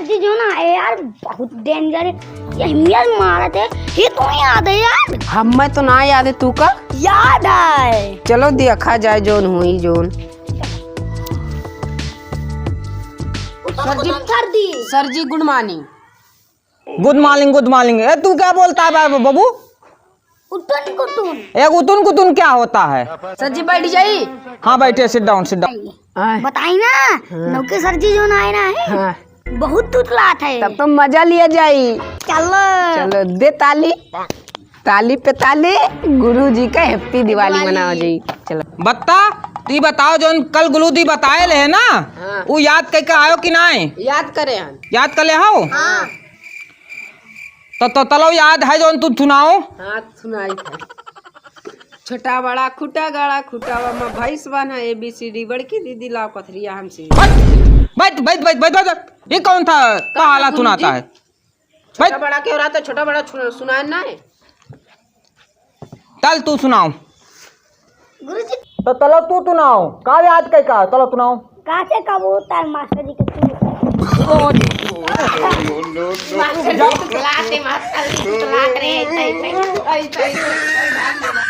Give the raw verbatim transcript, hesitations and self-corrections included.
जी जो ना है यार, बहुत danger है। ये हिम्मत मारत है, ये तो याद है यार। हमें तो ना याद है, तू का? याद है। चलो देखा जाए जोन हुई जोन। सर जी, सर जी, good morning। Good morning, good morning। ए, तू क्या बोलता है बा-, बाबू? उतुन कुतुन। ए, उतुन कुतुन क्या होता है? सर जी, बैठ जाई। हाँ, बैठे, sit down, sit down। हाँ। बताई ना, हाँ। नौके सर जी जो ना आए ना है, हाँ। बहुत तुतलात है। तब तो मजा लिया जाई। चलो। चलो, दे ताली। ताली पे ताली, गुरु जी का happy दिवाली दिवाली। मनावा जाई। चलो। बत्ता, ती बताओ, जोन कल गुरु दी बताए ले है ना, हाँ। वो याद करके आयो कि नाय? याद करे हन। याद कर ले हो? हाँ। तो, तो तलो याद है जोन तू सुनाओ। हाँ, सुनाई था। छोटा बड़ा खुटा गाड़ा खुटावा में भैंस बन्हा A B C D, बड़की दीदी लाओ कथरिया हमसे। बैठ, बैठ, बैठ। ये कौन था? कहाँ कहाला गुरुजी? सुनाता है? छोटा बैठ। बड़ा के हो रहा तो छोटा बड़ा छु-, सुनाए ना है। तल तू सुनाओ। गुरुजी। तो तलो तू सुनाओ। का याद कई का? तलो सुनाओ। काचे कबूतर मास्टर जी के चूल। मास्टर जी तुतलाते, मास्टर जी तुतलात रहे, ऐसे, ऐसे, ऐसे, ऐसे।